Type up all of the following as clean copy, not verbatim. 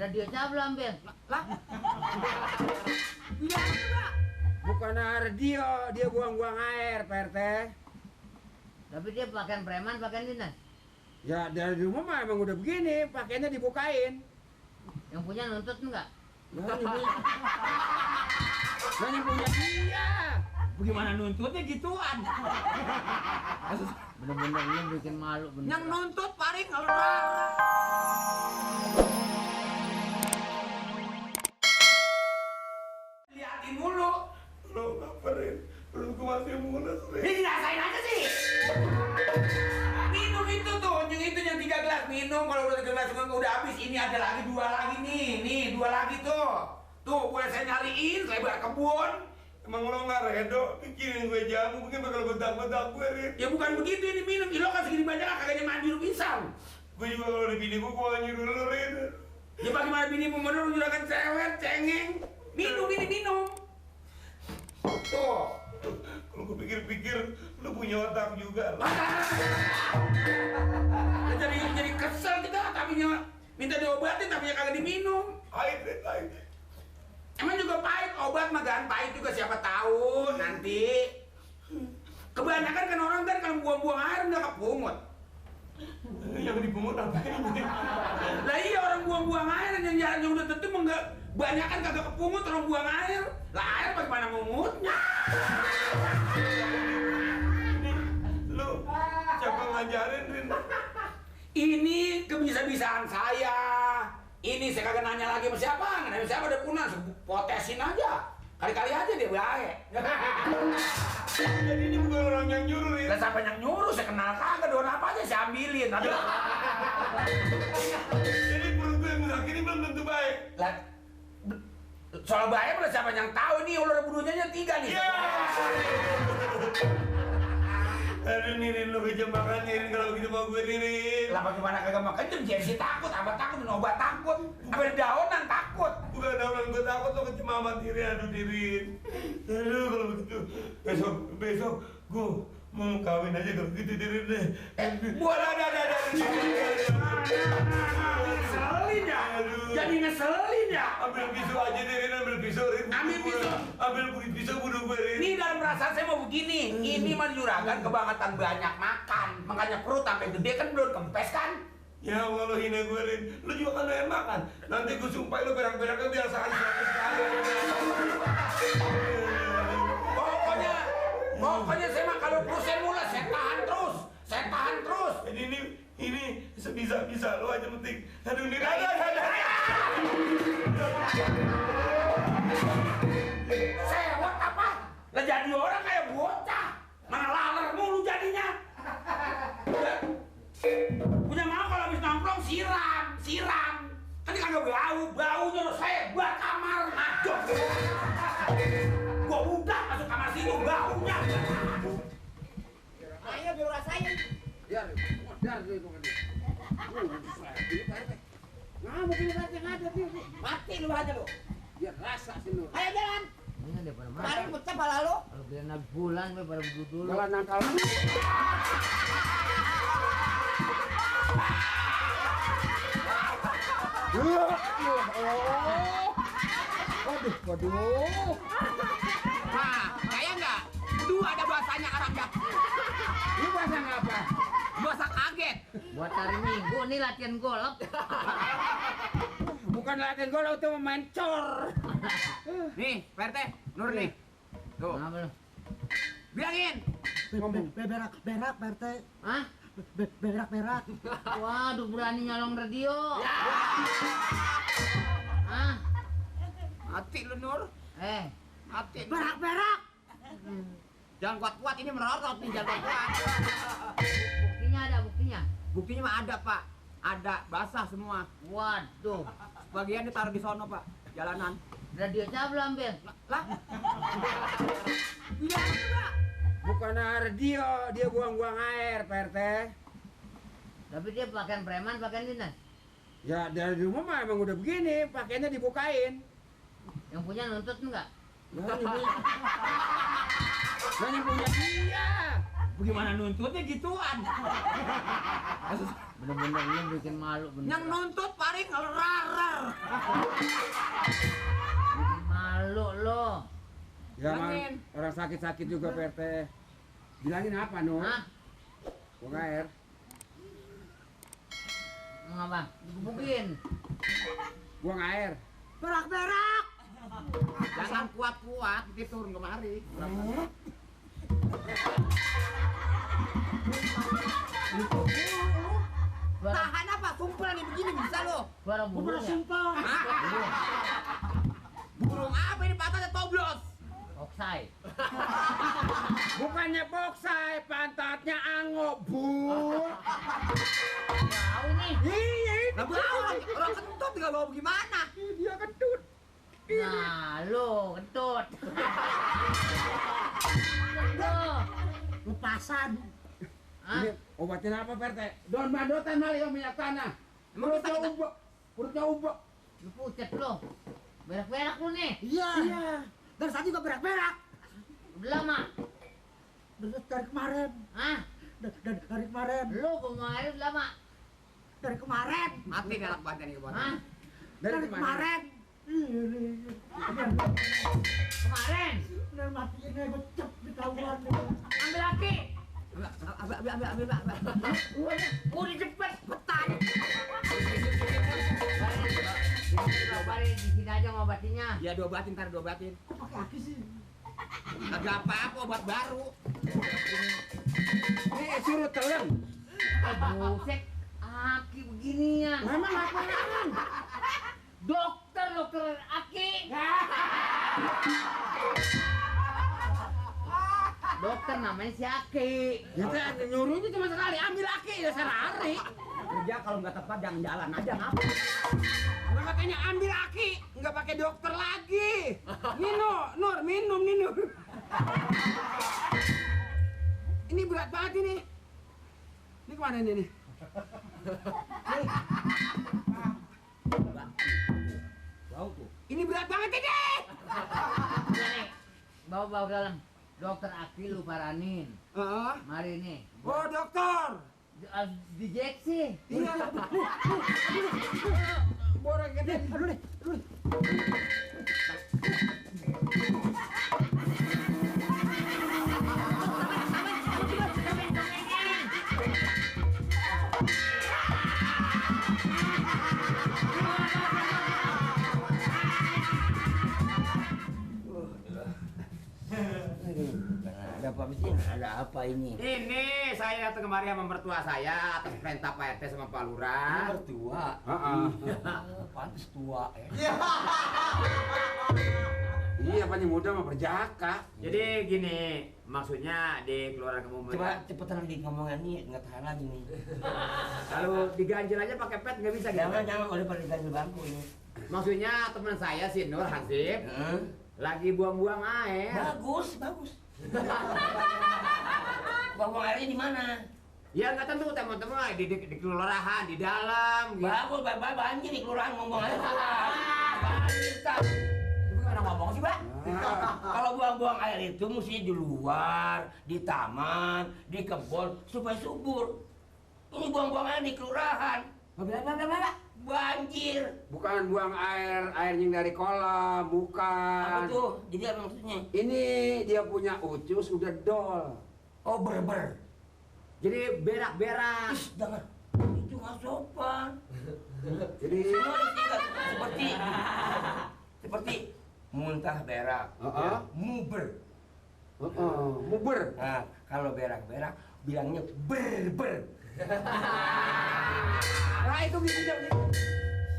Radionya belum ambil. Lah? Gimana juga? Bukan radio, dia buang-buang air, Pak RT. Tapi dia pakaian preman, pakaian dinas. Ya dari rumah mah emang udah begini, pakaiannya dibukain. Yang punya nuntut enggak? Yang punya dia. Bagaimana nuntutnya gituan? Bener-bener lu bikin malu bener. Yang nuntut paling kalau liatin mulu. Lo ngapain? Perutku masih mules, Rin. Ini rasain aja sih. Minum itu tuh, yang 3 gelas minum. Kalau udah 3 gelas udah habis, ini ada lagi 2 lagi nih 2 lagi tuh. Tuh, boleh saya nyariin, saya buat kebun. Emang lo nggak redo? Bikinin gue jamu, mungkin bakal bedak-bedak gue, Rin. Ya bukan begitu ini minum, lo kan segini banyak kagaknya mandi lu pisang. Gue juga kalau ada bini gue gak nyuruh lo, Rin. Ya bagaimana bini menurut juragan cewek, cengeng. Minum ini minum. Tuh. Kalau gue pikir-pikir, lo punya otak juga. Jadi kesel kita, tapinya minta diobatin, tapinya kagak diminum. Pahit, Rin, pahit. Emang juga pahit, obat mah kan pahit juga siapa tahu nanti. Kebanyakan kan orang kan kalau buang-buang air nggak kepungut. Yang dipungut apain? Lah iya orang buang-buang air yang udah tentu mah nggak banyak kan kagak kepungut orang buang air. Lah air bagaimana ngumutnya? Lo siapa ngajarin, Rin? Ini kebisa-bisaan saya. Ini saya kagak nanya lagi sama siapa, nanya sama siapa udah punah, potesin aja. Kali-kali aja dia baik. Jadi ini bukan orang yang nyuruh, Rin. Lah siapa yang nyuruh, saya kenal kagak, doang apa aja saya ambilin. Jadi perut gue yang sakit ini belum tentu baik. Lah, soal bahaya udah siapa yang tahu ini ular bunuhnya 3 nih. Ya. Aduh nih, Rin, lo kejam makan nih, Rin, kalau gitu mau gue nih, Rin. Lah bagaimana kagak makan tuh Jersi takut, abah takut, minum obat takut, abah daunan takut. Bukan daunan, gue takut lo kejam amat diri, aduh Rin. Aduh kalau begitu, besok gue mau kawin aja kalau gitu Rin deh. Boleh ada. Ngeselin ya, jadi ngeselin ya. Ambil pisau aja deh, Rin, ambil pisau, Rin. Ambil pisau. Ambil pisau bunuh gue, Rin. Ini dalam perasaan saya mau begini, ini mah juragan kebangetan banyak makan, makanya perut sampai gede kan belum kempes kan? Ya Allah lo hina gue, Rin. Lo juga kan doyan makan. Nanti gue sumpah lo berak-beraknya biar sekali 100 kali. Pokoknya saya mah kalau perut saya mulai saya tahan terus. Jadi ini sebisa-bisa lo aja penting. Aduh nih, Sewot apa? Lah jadi orang kayak bocah, mana laler mulu jadinya. Punya mau kalau habis nongkrong siram. Kan kagak baunya lo saya buat kamar ngaco. Gua udah masuk kamar situ baunya. Ayo biar rasain. Biar itu kan. Ngamuk ini berarti ngajar dia. Mati lu aja lu. Biar rasa sih lu. Ayo jalan. Ini ada pada mana? Kemarin pecah pala lu. Kalau kira nabi bulan gue pada dulu. Jalan nakal. Waduh. Nah, kaya nggak? Dua ada bahasanya Arabnya. Ini bahasa apa? Bahasa kaget. Buat hari Minggu nih latihan golf. Bukan latihan gol, itu main cor. Nih, Pak RT, Nur nih. Tuh, Kenapa lu? bilangin. Ngomong. Berak, Pak RT. Hah? Berak. Waduh berani nyolong radio. Hah? Mati lu Nur. Mati. Berak. Jangan kuat-kuat ini merotot nih, jangan kuat. Buktinya ada buktinya. Buktinya mah ada, Pak. Ada, basah semua. Waduh. Bagian ditaruh di sono, Pak. Jalanan. Radionya belum ambil. Lah. Gimana juga? Bukan radio, dia buang-buang air, Pak RT. Tapi dia pakaian preman, pakaian dinas. Ya dari rumah mah emang udah begini, pakaiannya dibukain. Yang punya nuntut enggak? Yang punya dia. Bagaimana nuntutnya gituan? Bener-bener lu bikin malu bener. Yang nuntut paling rarar. Bikin malu lo. Ya mah Bilangin. orang sakit-sakit juga Pak RT. Bilangin apa Nur? Hah? Buang air. Ngapa? Digebukin. Buang air. Berak. Jangan kuat-kuat, dia turun kemari. Suara, Tahan apa? Sumpah nih begini bisa lo. suara Gua burung pernah ya? sumpah. Burung apa ini pantatnya toblos? Oksai. Bukannya boksai, pantatnya angop, Bu. Tahu nih. Iya, itu. Nah bau orang kentut nggak bau gimana? Dia kentut. Nah, lo kentut. Lo. Lepasan. Hah? Ini obatin apa Pak RT? Daun badotan kali yang minyak tanah. Emang kita- Perutnya ubah. Perutnya ubah. Lu pucat lo. Berak-berak lu nih. Iya. Dari tadi juga berak. Udah lama. Dari kemarin. Hah? Dari kemarin. Lu kemarin udah lama. Dari kemarin. Mati galak banget nih kemarin. Hah? Dari kemarin. Kemarin. Udah mati ini gue cep di kawuan. Ambil laki. Ambil. Udah cepet. Petan. Barin di sini aja ngobatinya. Ya diobatin, ntar diobatin. Kok pakai aki sih? Agak apa-apa obat baru. Ini suruh telan. Buset. Aki beginian. Memang apaan? Dokter Aki. Dokter namanya si Aki. Kita nyuruhnya cuma sekali, ambil laki ya sehari. Kerja kalau nggak tepat jangan jalan aja ngapa? Nggak katanya ambil laki, nggak pakai dokter lagi. Nur, minum nih Nur. Ini berat banget ini. Ini kemana ini nih? Bau tuh. Ini berat banget ini. Nih, bawa dalam. Dokter Aki lu paranin. Heeh. Mari nih. Oh dokter. Dijeksi. Iya. Borong gede. Aduh deh. Ada apa sih? Ada apa ini? Ini saya datang kemari sama mertua saya atas perintah Pak RT sama Pak Lurah. Mertua. Heeh. Pantes tua ya. Iya, paling muda mah berjaka. Jadi gini, maksudnya di kelurahan kamu Coba cepetan di ngomongan nih, nggak tahan lagi nih. kalau diganjil aja pakai pet nggak bisa gitu. Jangan udah pada ganjil bangku ini. Maksudnya teman saya si Nur Hansip Heeh. lagi buang-buang air. Bagus. Buang airnya di mana? Ya nggak tentu teman-teman di kelurahan di dalam. Gitu. Bagus, banjir di kelurahan ngomong air. Banjir tak. Itu gimana ngomong sih, Pak? Kalau buang-buang air itu mesti di luar, di taman, di kebun supaya subur. Ini buang-buang air di kelurahan. Banjir. Bukan buang air yang dari kolam, bukan. Apa tuh? Jadi apa maksudnya? Ini dia punya ucus udah dol. Oh, ber. Jadi berak-berak. Ih, jangan. Itu nggak sopan. Jadi Semua disingkat seperti muntah berak, Heeh. ya, muber. muber. Nah, kalau berak-berak bilangnya ber. Nah, itu gitu.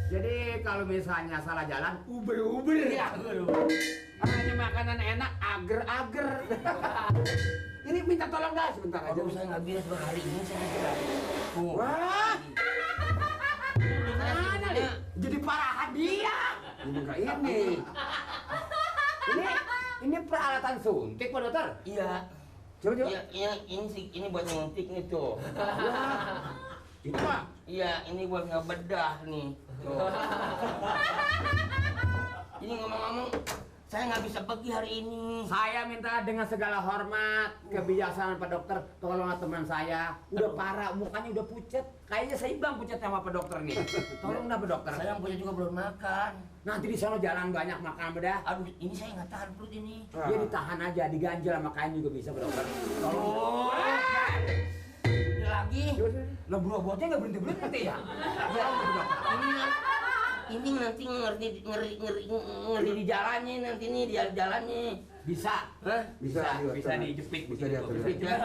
Jadi kalau misalnya salah jalan, Uber. Ya, Hanya makanan enak, ager. Ini minta tolong dah sebentar aja. kalau saya nggak biasa hari ini saya kira. Wah. mana nih? Jadi parahan dia. Ini enggak ini. Ini peralatan suntik Pak Dokter. Iya. Coba. Iya, ini buat nyuntik nih tuh. Itu Pak. Iya, ini buat ngebedah nih. Tuh. Ini ngomong-ngomong, Saya nggak bisa pergi hari ini. Saya minta dengan segala hormat, kebijaksanaan Pak Dokter, tolonglah teman saya. Udah parah, mukanya udah pucet. Kayaknya seimbang pucetnya sama Pak Dokter nih. Tolong dah Pak Dokter. Saya punya juga belum makan. Nanti di sana jalan banyak makan bedah. Aduh, ini saya nggak tahan perut ini. Dia ditahan aja, diganjel sama kain juga bisa Pak Dokter. Tolong. Oh, ini lagi. Lah botnya nggak berhenti ya? Ya, Pak Dokter. Ini nanti ngeri di jalannya nanti nih di jalannya. Bisa. Hah? Bisa dijepit Bisa begitu. diatur. Jepit ya.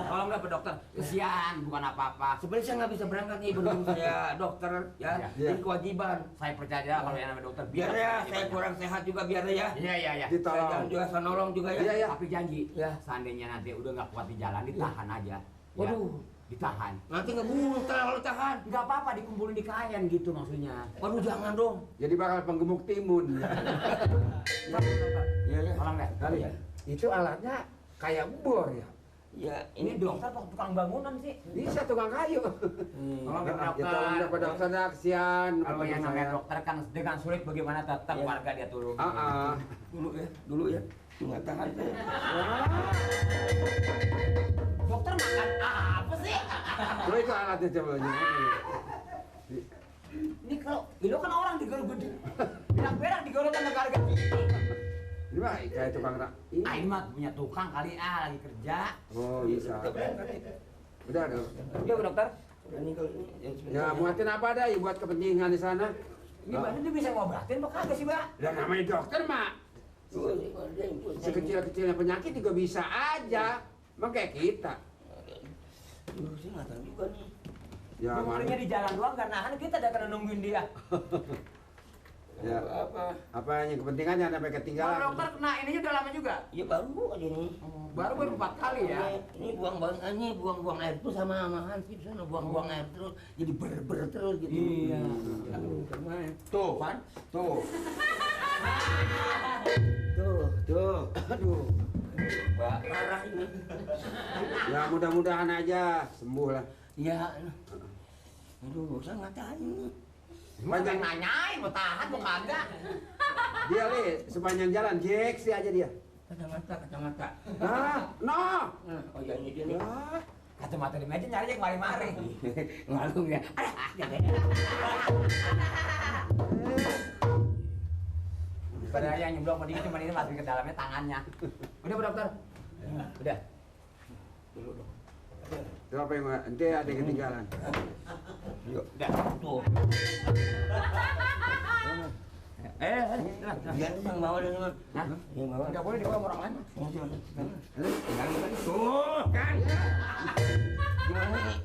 Tolong dah Pak Dokter. Kesian, bukan apa-apa. Sebenarnya saya nggak bisa berangkat nih berhubung saya dokter ya. Iya. Ini kewajiban. Saya percaya kalau yang namanya dokter Biar ya, saya kurang sehat juga biar ya. Iya. Saya Ditolong. jangan juga saya nolong juga ya. Iya, iya. Tapi janji, Ya. seandainya nanti udah nggak kuat di jalan, ditahan aja. Waduh. Ditahan. Nanti ngebuntal kalau tahan. Nggak apa-apa, dikumpulin di kain gitu maksudnya. Waduh jangan dong. Jadi bakal penggemuk timun. Iya ya. Tolong deh. Kali ya. Itu alatnya kayak bor ya. Ya Ini dokter apa tukang bangunan sih? Bisa tukang kayu. Tolong deh, Ya dokter. tolong dah Pak Dokter dah, kesian. Kalau yang namanya saya. dokter kan dengan sulit bagaimana tetap Iya. warga dia turun. dulu ya. Nggak tahan saya. Dokter makan apa sih? Coba itu alatnya coba. Ini kalau lo kan orang digorok-gorok, berak-berak digorok sama harga gini. Ini mah kayak tukang rak. Ini. Ah ini mah punya tukang kali lagi kerja. Oh bisa. Udah dong. Iya Bu Dokter. Ini kalau ini yang Ya muatin apa dah buat kepentingan di sana. Ini badan dia bisa ngobatin apa kagak sih, Mbak? Ya namanya dokter mak. Sekecil-kecilnya penyakit juga bisa aja. Emang kayak kita. Saya nggak tahu juga nih. Ya Ngomongnya mana? di jalan doang karena kita udah kena nungguin dia. Ya. Apa? Apa yang kepentingan jangan sampai Kalau ketinggalan. dokter kena ininya udah lama juga. Ya baru aja nih. Baru 4 kali ya. Ini buang-buang air terus sama Hansip sana buang-buang air terus jadi ber terus gitu. Iya. Tuh, kan? Tuh. Tuh. Aduh. Parah ini. Ya mudah-mudahan aja sembuh lah. Ya. Aduh, saya nggak tahan ini. Banyak nanyain mau tahan mau kagak. Dia li sepanjang jalan jeksi aja dia. Kacamata. Nah, no. Oh ya ini dia nih. Ya. Kacamata di meja nyari aja kemari-mari. Ngalung ya. Padahal yang nyeblok mau dikit cuma ini masukin ke dalamnya tangannya. Udah Bu Dokter. Udah. Dulu dong. Itu apa yang nanti ada yang ketinggalan. Yuk. Udah. Tuh. Biar yang bawa dan yang Hah? yang bawa. Enggak boleh dibawa sama orang lain. Tuh kan. Gimana nih?